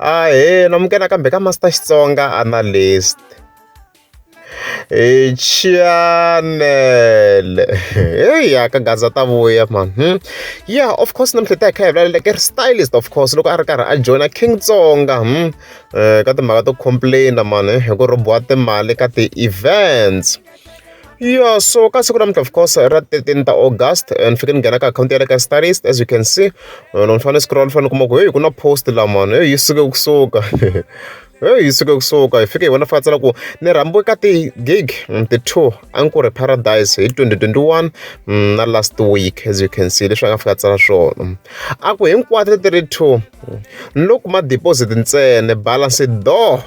Ahee namukela nakambe ka Master Xitsonga Analyst hi channel heyi ka Gaza ta vuya man ya of course namuntlha hi ta hi kha hi vulavula ri stylist of course loko a ri karhi a joyina King Tsonga ka timhaka to complain-a mani hi ku rhobiwa timali ka ti-events. Ya so ka siku namuntlha of course ra 13 ta August ni fike ni nghena ka akhawunti ya le ka stylist as you can see loko ni fanele ni scroll ni fanele ni kuma ku heyi ku na post la mani heyi yi suke kusuka heyi yi suke kusuka hi fike hi vona fika tsala ku ni rhambiwe ka ti-gig ti-two a ku ri paradise hi 2021 na last week as you can see leswi a nga fika tsala swona a ku hinkwato leti ri two ni lo kuma deposit ntsena balance do.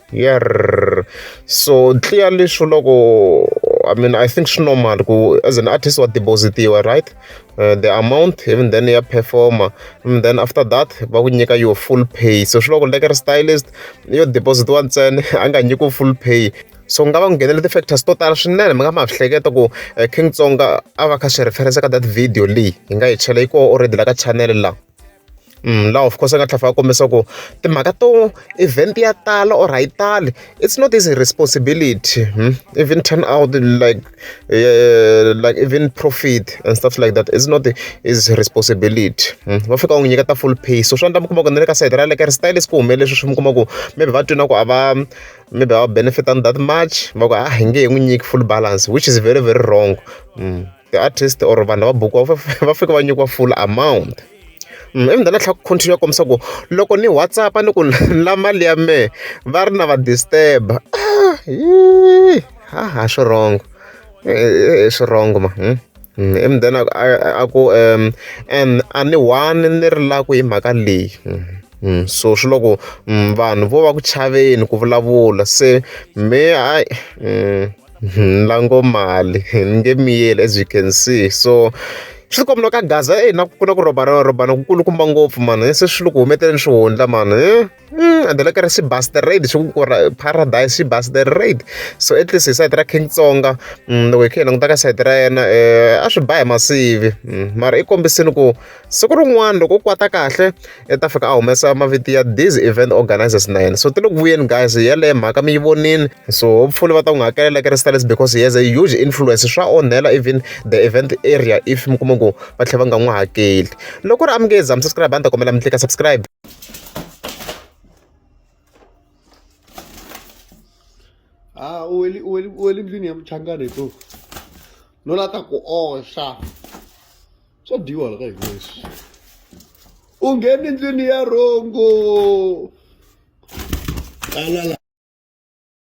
Yerr so clear leswo loko I mean I think swi normal ku as an artist wa deposit-iwa right the amount even then ya performer and then after that va ku nyika your full pay so swi loko leke ri stylist yo deposit-iwa ntsena a nga nyikiwi full pay so ku nga va ku nghenele ti-factors to tala swinene mi nga ma swi hleketa ku King Tsonga a va kha swi reference ka that video leyi hi nga yi chela yi koho already la ka channel la. Laha of course a nga tlhela a fika a kombisa ku timhaka to event ya tala or a yi tali it's not his responsibility even turn out like like even profit and stuff like that it's not his responsibility. Va fika va n'wi nyiketa full pay so swi endla mi kuma ku na le ka sayiti ra le ka ri style ku humelele leswi swi mi kuma ku maybe va twi na ku a va maybe a va benefit-angi that much va ku a hi nge he n'wi nyiki full balance which is very very wrong. Ti-artist or vanhu lava bukiwa va fika va nyikiwa full amount. Ivi then a tlhela a continue a kombisa ku loko ni WhatsApp ni ku ni lava mali ya mehe va ri na va disturb ha swi wrong swi wrong ma ivi then a ku and a ni one ni rilaka hi mhaka leyi so swi loko vanhu vo va ku chaveni ku vulavula se me hayi ni lava ngo mali ni nge miyeli as you can see so swi tikomba loko ka gaza eyi na ku na ku rhobana rhobana ku kulukumba ngopfu mani se swi le ku humeteleni swihundla mani ende le ka ri xi raid xi ku paradise xi raid so at least hi sayiti ra King Tsonga loko hi kha hi languta ka sayiti ra yena a swi ba hi masivi mara i kombisile ku siku rin'wana loko u kwata kahle i ta fika a humesa mavito ya these event organizers na yena so ti le ku vuyeni guys yeleyo mhaka mi yi vonini so hopefully va ta n'wi hakelela like ri because he has a huge influence swa onhela even the event area if mi kuma ku va tlhela va nga n'wi hakeli loko ri amukeza mi subscribe a ni ta kombela mi tlika subscribe. Ah, u wele u wele u wele ndlwini ya muchangani to no la ta ku oxa swa dyiwa la ka hina leswi u ngheni ndlwini ya rhongo.